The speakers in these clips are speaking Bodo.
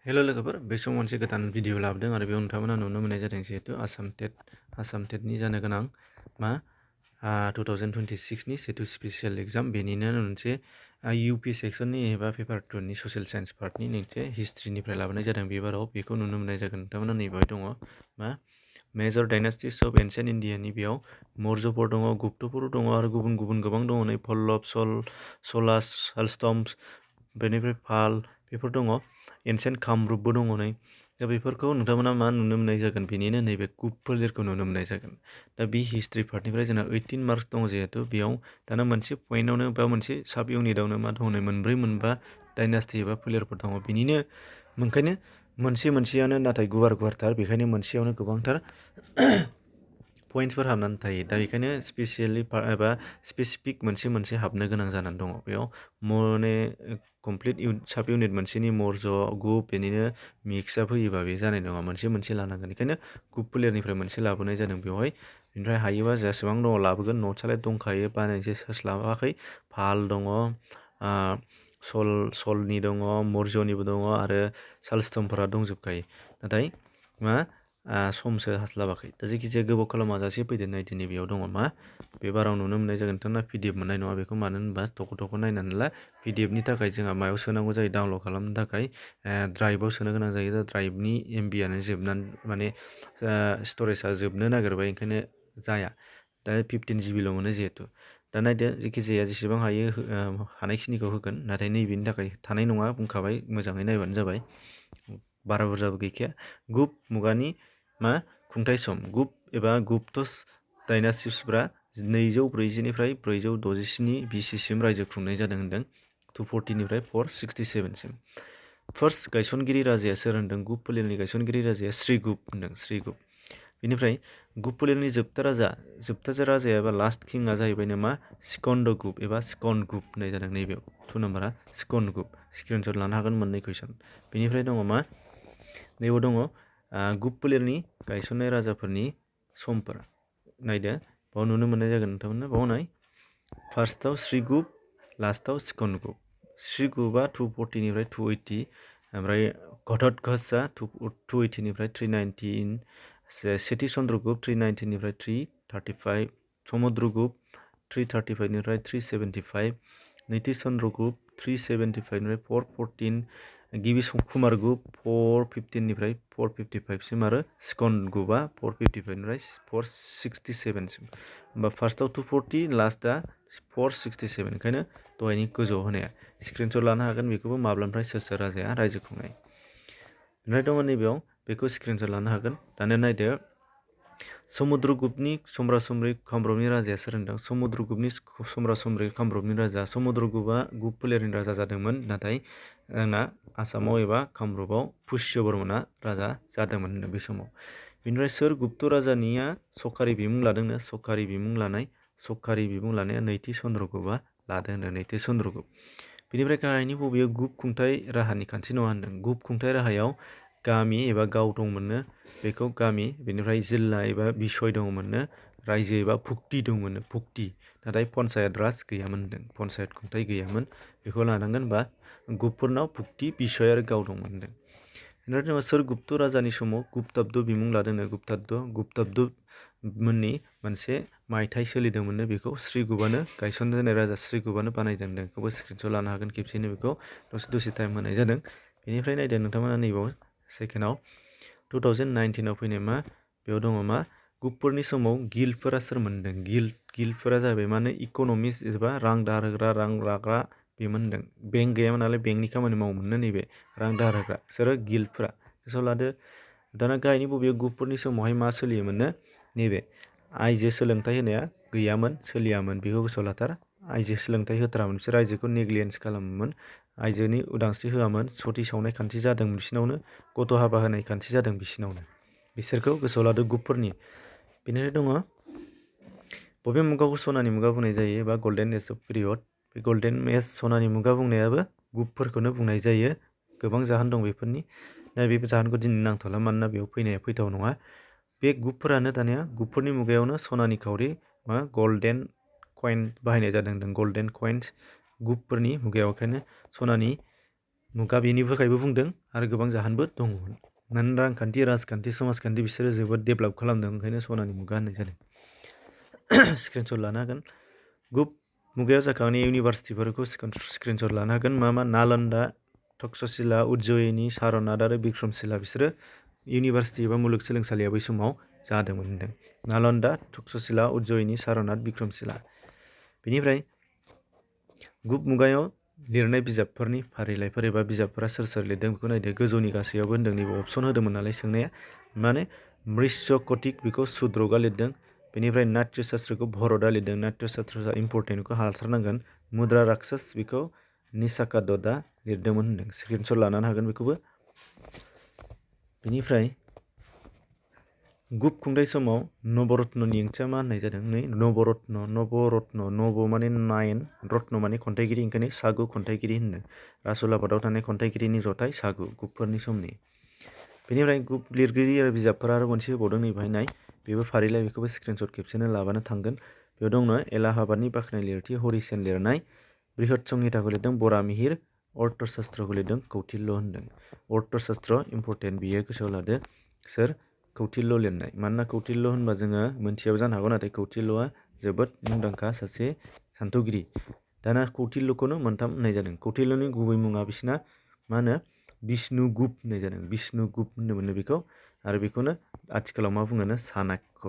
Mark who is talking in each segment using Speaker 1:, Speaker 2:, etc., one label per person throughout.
Speaker 1: हेल' लोगोफोर बे समाव मोनसे गोदान भिडिअ लाबोदों आरो बेयाव नोंथांमोना नुनो मोननाय जादों जिहेतु आसाम टेटनि जानो गोनां मा 2026नि सेथु स्पेसियेल एग्जाम बेनिनो मोनसे इउपि सेक्सननि एबा पेपार 2नि ससियेल साइन्स पार्टनि मोनसे हिस्ट्रिनिफ्राय लाबोनाय जादों बेबाराव बेखौ नुनो मोननाय जागोन नोंथांमोना नैबेहाय दङ मा मेजर डाइनास्टिस अफ एन्सियेन्ट इन्डियानि बेयाव मौर्यफोर दङ गुप्तफोर दङ आरो गुबुन गुबुन गोबां दङ नै पल्लभ सलास सालस्तम्भ बेनिफ्राय पाल बेफोर दङ एन्सियेन्ट कामरुपबो दङ नै दा बेफोरखौ नोंथांमोना मा नुनो मोननाय जागोन बेनिनो नैबे कुप फोलेरखौ नुनो मोननाय जागोन दा बे हिस्ट्रि पार्टनिफ्राय जोंना 18 मार्क्स दङ जिहेतु बेयाव दाना मोनसे पइन्टआवनो बा मोनसे साब इउनिटआवनो मा दङ मोनब्रै मोनबा डाइनास्टि एबा फोलेरफोर दङ बिनिनो ओंखायनो मोनसेयानो नाथाय गुवार गुवारथार बेखायनो मोनसेयावनो गोबांथार पइन्टसफोर हाबनानै थायो दा बेखायनो स्पेसियेलि एबा स्पेसिफिक मोनसे हाबनो गोनां जानानै दङ बेयाव माने कमप्लिट साब इउनिट मोनसेनि मौर्य गुप बेनिनो मिक्सआ फैयोबा बे जानाय नङा मोनसे लानांगोन बेखायनो गुप फोलेरनिफ्राय मोनसे लाबोनाय जादों बेवहाय बेनिफ्राय हायोबा जेसेबां दङ लाबोगोन नटसआलाय दंखायो बानायनोसो सोस्लाबाखै पाल दङ सलनि दङ मौर्यनिबो दङ आरो सालस्तम्भफोरा दंजोबखायो नाथाय मा समसो हास्लाबाखै दा जेखिजाया गोबाव खालामाजासे फैदो नै दिनै बेयाव दङ मा बे बाराव नुनो मोननाय जागोन नोंथांना पिडिएफ मोननाय नङा बेखौ मानो होनबा थख' नायनानै ला पिडिएफनि थाखाय जोंहा मायाव सोनांगौ जायो डाउनलड खालामनो थाखाय ड्राइभआव सोनो गोनां जायो दा ड्राइभनि एमबियानो जोबनानै माने स्टरेजआ जोबनो नागिरबाय ओंखायनो जाया दा 15 जिबिल' मोनो जिहेतु दा नायदो जेखिजाया जेसेबां हायो हानायखिनिखौ होगोन नाथाय नैबेनि थाखाय थानाय नङा बुंखाबाय मोजाङै नायबानो जाबाय बारा बुरजाबो गैखाया गुप मुगानि मा खुंथाय सम गुप एबा गुप्तस डाइनास्टिसफ्रा 240निफ्राय 467 बिसिसिम रायजो खुंनाय जादों होनदों 240निफ्राय 467सिम फार्स्ट गायसनगिरि राजाया सोर होनदों गुप फोलेरनि गायसनगिरि राजाया श्रीगुप होनदों श्रीगुप बेनिफ्राय गुप फोलेरनि जोबथा राजाया एबा लास्ट किंआ जाहैबाय मा स्कन्द गुप एबा स्कन गुप होननाय जादों नैबेयाव 2 नाम्बारा स्कन गुप स्क्रिनशट लानो हागोन मोननै कुइसन बेनिफ्राय दङ मा नैबेयाव दङ गुप फोलेरनि गायसननाय राजाफोरनि समफोर नायदो बाव नुनो मोननाय जागोन नोंथांमोननो बाव नाय फार्स्टआव श्रीगुप लास्टआव स्कन गुप श्रीगुपआ 240निफ्राय 280 ओमफ्राय घटोत्कचआ 280निफ्राय 319 सेथि चन्द्रगुप्त 319निफ्राय 335 समुद्रगुप्त 335निफ्राय 375 नैथि चन्द्रगुप्त 375निफ्राय 414 गिबि कुमारगुप्त 415निफ्राय 455सिम आरो स्कन्दगुप्तआ 455निफ्राय 467सिम होमबा फार्स्टआव 240 लास्टआ 467 ओंखायनो दहायनि गोजौआव होनाया स्क्रिनशट लानो हागोन बेखौबो माब्लानिफ्राय सोर राजाया रायजो खुंनाय ओमफ्राय दङ नैबेयाव बेखौ स्क्रिनशट लानो हागोन दानिया नायदो समुद्रगुप्तनि सम्राट कामरुपनि राजाया सोर होनदों समुद्रगुप्तनि सम्राट कामरुपनि राजा समुद्रगुप्तआ गुप फोलेरनि राजा जादोंमोन नाथाय आंना आसामाव एबा कामरुपआव पुष्य बर्मनआ राजा जादोंमोन होनदों बे समाव बेनिफ्राय सोर गुप्त राजानिया सरकारि बिमुं लादोंनो सरकारि बिमुं लानाया नैथि चन्द्रगुप्तआ लादों होनदों नैथि चन्द्रगुप्त बेनिफ्राय गाहायनि बबेयाव गुप खुंथाय राहानि खान्थि नङा होनदों गुप खुंथाय राहायाव गामि एबा गाव दंमोननो बेखौ गामि बेनिफ्राय जिल्ला एबा बिसय दंमोननो रायजो एबा भुक्ति दंमोननो भुक्ति नाथाय पन्सायत राज गैयामोन होनदों पन्सायत खुंथाय गैयामोन बेखौ लानांगोन बा गुपफोरनाव भुक्ति बिसय आरो गाव दंमोन होनदों बेनिफ्राय जोङो सोर गुप्त राजानि समाव गुप्ताब्द बिमुं लादोंनो गुप्ताब्द मोननि मोनसे मायथाइ सोलिदोंमोननो बेखौ श्रीगुप्तआनो गायसनजेननाय राजा श्रीगुप्तआनो बानायदों बेखौबो स्क्रिनशट लानो हागोन खेबसेनो बेखौ दसे टाइम होनाय जादों बेनिफ्राय नायदो नोंथांमोना नैबाव सेकेन्डआव 2019आव फैनाय मा बेयाव दङ मा गुपफोरनि समाव गिल्डफोरा सोर मोनदों गिल्डफोरा जाबाय माने इक'नमिक्स एबा रां दाहार होग्रा रां लाग्रा बेमोन होनदों बेंक गैयामोन नालाय बेंकनि खामानि मावोमोननो नैबे रां दाहार होग्रा सोरो गिल्डफोरा गोसोआव लादो दाना गाहायनि बबेयाव गुपफोरनि समावहाय मा सोलियोमोननो नैबे आइजो सोलोंथाइ होनाया गैयामोन सोलियामोन बेखौ गोसोआव लाथार आइजो सोलोंथाइ होथारामोन बिसोर आइजोखौ नेग्लिजेन्स खालामोमोन आइजोनि उदांस्रि होआमोन सति सावनाय खान्थि जादों बिसिनावनो गथ' हाबा होनाय खान्थि जादों बिसिनावनो बिसोरखौ गोसोआव लादो गुपफोरनि बेनिफ्राय दङ बबे मुगाखौ सनानि मुगा बुंनाय जायो एबा गल्डेन एज अफ पिरियड बे गल्डेन एज सनानि मुगा बुंनायाबो गुपफोरखौनो बुंनाय जायो गोबां जाहोन दं बेफोरनि दा बे जाहोनखौ दिनै नांथ'ला मानोना बेयाव फैथाव नङा बे गुपफोरानो दानिया गुपफोरनि मुगायावनो सनानि खावरि मा गल्डेन कइन बाहायनाय जादों गल्डेन कइन्स गुपफोरनि मुगायाव ओंखायनो सनानि मुगा बेनि थाखायबो बुंदों आरो गोबां जाहोनबो दङमोन। मानोना रांखान्थि राजखान्थि समाजखान्थि बिसोरो जोबोद डेभेलप खालामदों ओंखायनो सनानि मुगा होननाय जादों। स्क्रिनशट लानो हागोन। गुप्त मुगायाव जाखांनाय इउनिभारसिटिफोरखौ स्क्रिनशट लानो हागोन। मा नालन्दा, तक्षशिला, उज्जयिनी, सारनाथ आरो बिक्रमशिला बिसोरो इउनिभारसिटि एबा मुलुगसोलोंसालिया बै समाव जादोंमोन होनदों। नालन्दा, तक्षशिला, उज्जयिनी, सारनाथ, बिक्रमशिला। बेनिफ्राय गुप्त मुगायाव लिरनाय बिजाबफोरनि फारिलाइफोर एबा बिजाबफोरा सोर सोर लिरदों बेखौ नायदो। गोजौनि गासैयावबो होनदों नैबे अपसन होदोंमोन नालाय सोंनाया। माने मृच्छा कटिक बेखौ सुद्रकआ लिरदों। बेनिफ्राय नाट्य शास्त्रखौ भरतआ लिरदों। नाट्य शास्त्रआ इम्परटेन्ट बेखौ हाथारनांगोन। मुद्रा राक्षस बेखौ निसाका दत्तआ लिरदोंमोन होनदों। स्क्रिनशट लानो हागोन बेखौबो। बेनिफ्राय गुप्त खुंथाय समाव नवरत्ननि ओंथिया मा होननाय जादों? नै नवरत्न नव माने 9 रत्न माने खन्थाइगिरि ओंखायनो सागु खन्थाइगिरि होनदों। राजउलाफादाव थानाय खन्थाइगिरिनि जथाय सागु गुप्तफोरनि समनि। बेनिफ्राय गुप्त लिरगिरि आरो बिजाबफोरा आरो मोनसे होबावदों नै बेहाय नाय बेबो फारिलाइ बेखौबो स्क्रिनशट खेबसेनो लाबानो थांगोन। बेयाव दङ एलाहाबादनि बाख्नाय लिरथि हरिसेन लिरनाय। बृहत संहिताखौ लिरदों बरामिहिर। अर्थशास्त्रखौ लिरदों कौटिल्य होनदों। अर्थशास्त्र इम्परटेन्ट बियो गोसोआव लादो। सोर? कौटिल्य लिरनाय। मानोना कौटिल्य होनबा जोङो मोनथियाबो जानो हागौ नाथाय कौटिल्यआ जोबोद मुंदांखा सासे सान्थौगिरि। दाना कौटिल्यखौनो मोनथाम होननाय जादों। कौटिल्यनि गुबै मुङा बिसिना मा होनो बिष्णुगुप्त होननाय जादों। बिष्णुगुप्त होननो मोनो बेखौ आरो बेखौनो आथिखालाव मा बुङोनो चाणक्य।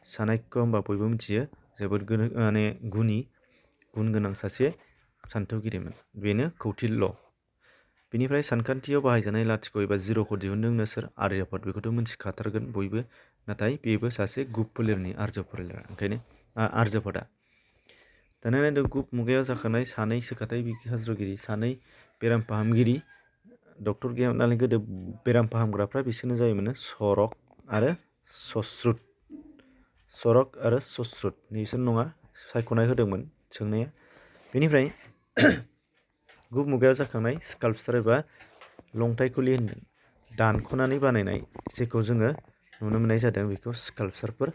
Speaker 1: चाणक्य होनबा बयबो मिथियो जोबोद माने गुन गोनां सासे सान्थौगिरिमोन बेनो कौटिल्य। बेनिफ्राय सानखान्थियाव बाहायजानाय लाथिख' एबा जिर'खौ दिहुनदोंनो सोर? आर्यभट्ट। बेखौथ' मिथिखाथारगोन बयबो। नाथाय बेबो सासे गुप्त फोलेरनि आर्य फोलेर ओंखायनो आर्यभट्टआ। दाना नायदो गुप्त मुगायाव जाखानाय सानै सोखाथाय बिगियानगिरि सानै बेराम फाहामगिरि डक्टर गैयामोन नालाय गोदो बेराम फाहामग्राफ्रा बिसोरनो जायोमोन सरक आरो सश्रुत। सरक आरो सश्रुत बिसोर नङा सायख'नाय होदोंमोन सोंनाया। बेनिफ्राय गुप्त मुगायाव जाखांनाय स्काल्पचार एबा लंथाइ खुलि होनदों। दानख'नानै बानायनाय जेखौ जोङो नुनो मोननाय जादों बेखौ स्काल्पचारफोर।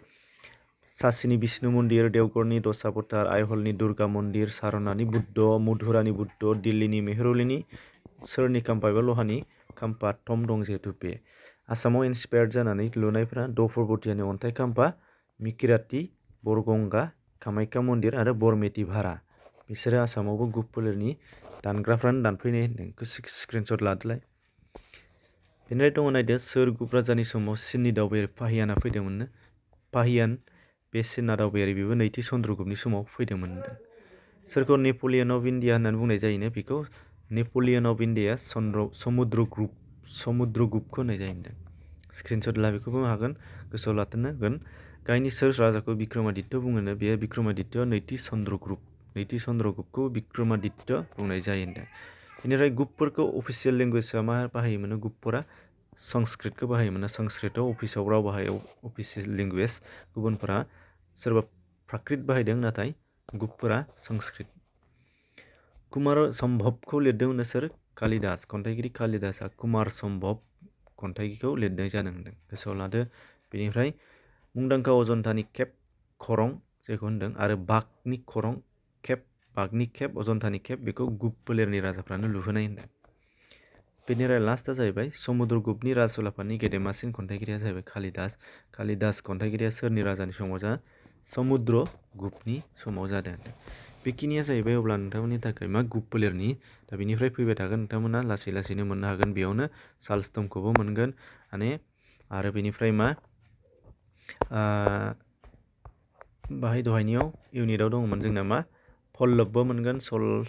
Speaker 1: सासिनि बिष्णु मन्दिर, देवगड़नि दशावतार, आइहलनि दुर्गा मन्दिर, सारनाथनि बुद्ध, मधुरानि बुद्ध, दिल्लीनि मेहरौलिनि सोरनि खाम्फा एबा लहानि खाम्फा थम दं जिहेतु बे। आसामाव इन्सपायार्ड जानानै लुनायफोरा द'फोरबतियानि अन्थाइ खाम्फा, मिकिराति, बरगंगा, कामाख्या मन्दिर आरो बरमेटि भारा। बिसोरो आसामावबो गुप्त फोलेरनि दानग्राफ्रानो दानफैनाय होनदों। स्क्रिनशट लादोलाय। बेनिफ्राय दङ नायदो सोर गुप्त राजानि समाव चीननि दावबायारि फाहियाना फैदोंमोननो? फाहियान बे चीना दावबायारि बेबो नैथि चन्द्रगुप्तनि समाव फैदोंमोन होनदों। सोरखौ नेपलियन अफ इन्डिया होननानै बुंनाय जायोनो? बेखौ नेपलियन अफ इन्डिया समुद्रगुप्तखौ होननाय जायो होनदों। स्क्रिनशट ला बेखौबो हागोन गोसोआव लाथारनांगोन। गाहायनि सोर राजाखौ बिक्रमादित्य बुङोनो? बेयो बिक्रमादित्य नैथि चन्द्रगुप्त। नैथि चन्द्रगुप्तखौ बिक्रमादित्य बुंनाय जायो होनदों। बेनिफ्राय गुप्तफोरखौ अफिसियेल लेंगुवेजआ मा बाहायोमोन? गुप्तफोरा संस्कृतखौ बाहायोमोन। संस्कृतआव अफिसाव राव बाहायो अफिसियेल लेंगुवेज। गुबुनफोरा सोरबा प्राकृत बाहायदों नाथाय गुप्तफोरा संस्कृत। कुमार सम्भबखौ लिरदोंमोन सोर? कालिदास। खन्थाइगिरि कालिदासआ कुमार सम्भब खन्थाइखौ लिरनाय जादों होनदों गोसोआव लादो। बेनिफ्राय मुंदांखा अजन्तानि केभ खरं जायखौ होनदों आरो बाघनि खरं बाघनि केभ अजन्तानि केभ बेखौ गुप्त फोलेरनि राजाफ्रानो लुहोनाय होनदों। बेनिफ्राय लास्टआ जाहैबाय समुद्रगुप्तनि राजउलाफादनि गेदेमासिन खन्थाइगिरिया जाहैबाय कालिदास। कालिदास खन्थाइगिरिया सोरनि राजानि समाव समुद्रगुप्तनि समाव जादों होनदों। बेखिनिया जाहैबाय अब्ला नोंथांमोननि थाखाय मा गुप्त फोलेरनि दा बेनिफ्राय फैबाय थागोन नोंथांमोना लासै लासैनो मोननो हागोन। बेयावनो सालस्तम्भखौबो मोनगोन माने आरो बेनिफ्राय मा बाहाय दहायनियाव इउनिटआव दङमोन जोंना मा पल्लबबो मोनगोन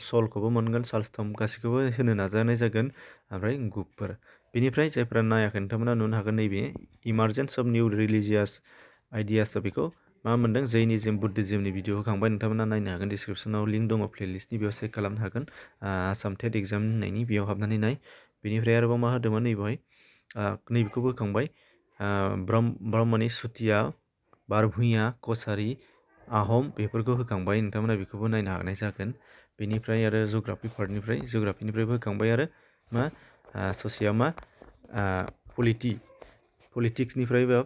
Speaker 1: सलखौबो मोनगोन सालस्तम्भ गासैखौबो होनो नाजानाय जागोन। ओमफ्राय गुप्तफोर बेनिफ्राय जायफ्रा नायाखै नोंथांमोना नुनो हागोन नैबे इमारजेन्स अफ निउ रिलिजियास आइडियास बेखौ मा मोनदों जैनिज्म बुद्धिज्मनि भिडिअ होखांबाय नोंथांमोना नायनो हागोन। डिसक्रिपसनाव लिंक दङ प्लेलिस्टनि बेयाव चेक खालामनो हागोन। आसाम टेट एग्जाम होननायनि बेयाव हाबनानै नाय। बेनिफ्राय आरोबाव मा होदोंमोन नैबेहाय नैबेखौबो होखांबाय ब्रह्मनि सुतिया बारभुइया कसारि आहम बेफोरखौ होखांबाय नोंथांमोना बेखौबो नायनो हानाय जागोन। बेनिफ्राय आरो जुग्राफिनिफ्रायबो होखांबाय आरो मा ससेयाव मा पलिटिक्सनिफ्रायबो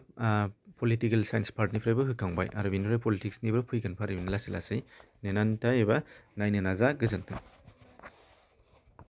Speaker 1: पलिटिकेल साइन्स पार्टनिफ्रायबो होखांबाय आरो बेनिफ्राय पलिटिक्सनिबो फैगोन फारियैनो लासै लासै नेनानै था एबा नायनो नाजा। गोजोन्थों।